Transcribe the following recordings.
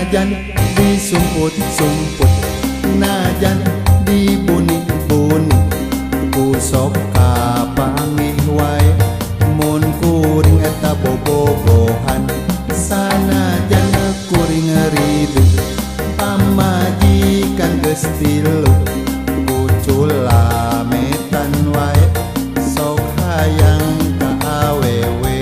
Najan disumput-sumput, najan dibuni-buni, ku sok kapanggih wae mun kuring eta bobogohan. Sanajan kuring ridu pamajikan geus tilu, ku culametan wae sok hayang ka awewe.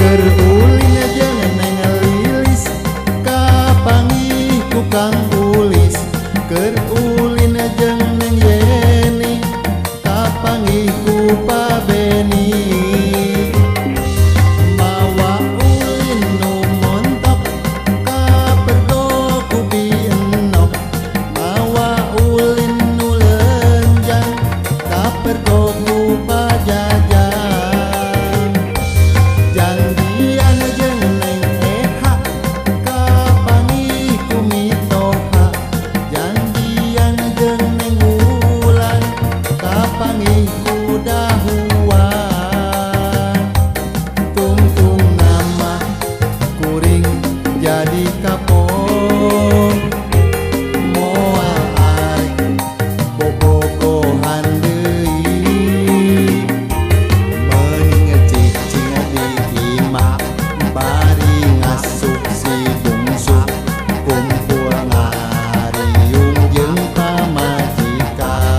Keur ulin jeung Neng Lilis kapanggih ku Kang Ulis. Keur ulin jeung Neng Yeni kapanggih ku Pa Beni. Mawa ulin nu montok kapergo ku Bi Enok. Mawa ulin nu lenjang kapergo ku Pa Jajang. Janjian jeung Neng Eha kapanggih ku Mitoha. Janjian jeung Neng Wulan kapanggih ku Dahuan. Tungtung nama kuring jadi kapok, moal arek bobogohan deui. Mending cicing di imah bari ngasuh si bungsu, kumpul ngariung jeung pamajikan.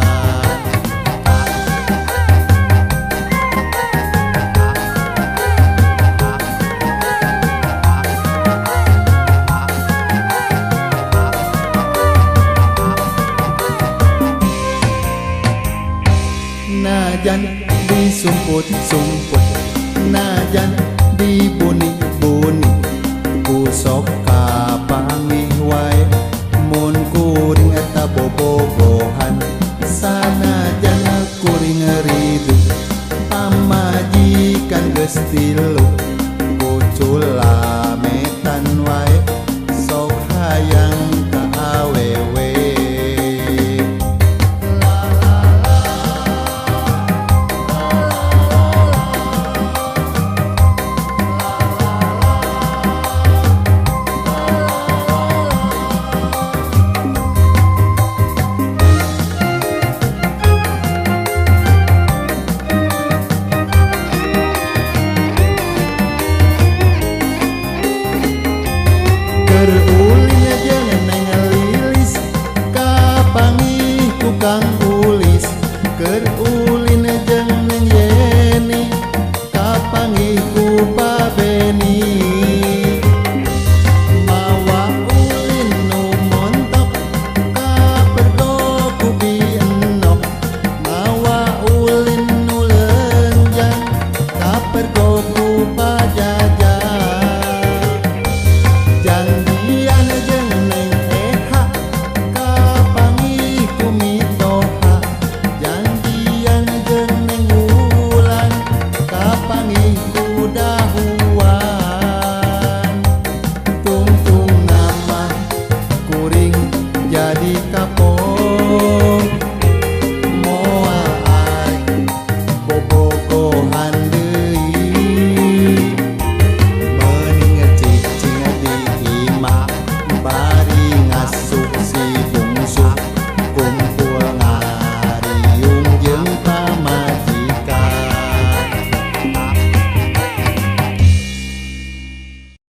Najan disumput-sumput, najan dibuni-buni, ku sok kapanggih wae mun kuring eta bobogohan. Sanajan kuring ridu pamajikan geus tilu, ku culametan wae sok hayang ka awewe. Keur ulin jeung Neng Lilis kapanggih ku Kang Ulis. Keur ulin jeung Neng Yeni kapanggih ku Pa Beni.